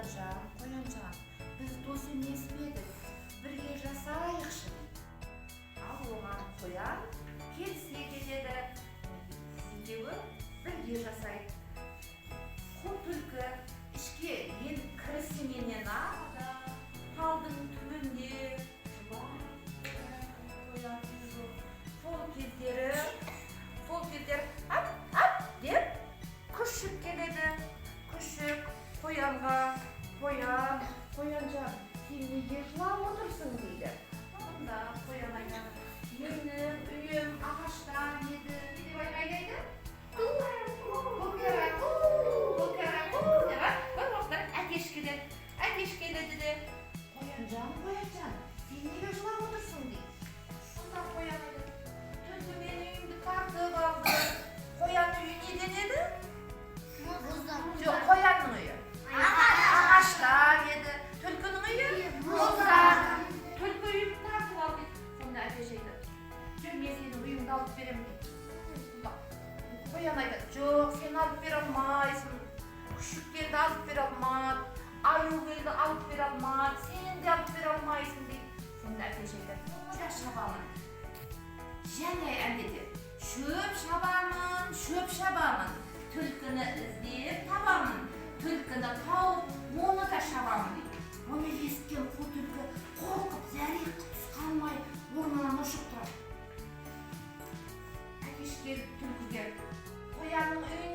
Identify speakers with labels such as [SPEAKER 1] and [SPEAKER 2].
[SPEAKER 1] Қоянжан, қоянжан, біз дос емес пе едік? Бірге жасайықшы, дейді. Ал оған қоян келісе кетеді. Екеуі бірге жасайды. Қу түлкі ішке еніп кірісіменен ақ талдың түбінде жылап қоян жоқ. Сол кездері «Ап, ап!» деп күшік келеді. Күшік қоянға: «Қоян, қоянжан, сен неге жылап отырсың?» – дейді. Сонда қоян айтады: «Менің үйім ағаштан еді». Не деп айғайлайды? «Кукараку, кукараку!» деп. Бір уақытта әтеш келеді. Әтеш келеді де: «Қоянжан, қоянжан, сен неге жылап отырсың?» – дейді. Сонда қоян айтады: «Түлкі менің үйімді тартып алды». Қоянның үйі неден еді? Жоқ, қоянның үйі ағаштан еді, түлкінің үйі мұздан. «Түлкі үйімді тартып алды», – дейді. Сонда әтеш айтады: «Жүр, мен сенің үйіңді алып беремін», – дейді. Сонда қоян айтады: «Жоқ, сен алып бере алмайсың. Күшік келді, алып бере алмады, аю келді, алып бере алмады, сен де алып бере алмайсың», – дейді. Сонда әтеш айтады: «Шөп шабамын», және әндетеді: «Шөп шабамын, шөп шабамын, түлкіні іздеп табамын, түлкіні тауып, оны да шабамын», – дейді. Бұны есіткен қу түлкі қорқып, зәре құтысы қалмай, орнынан ұшып тұрады. Әтеш келіп түлкіге: «Қоянның үйін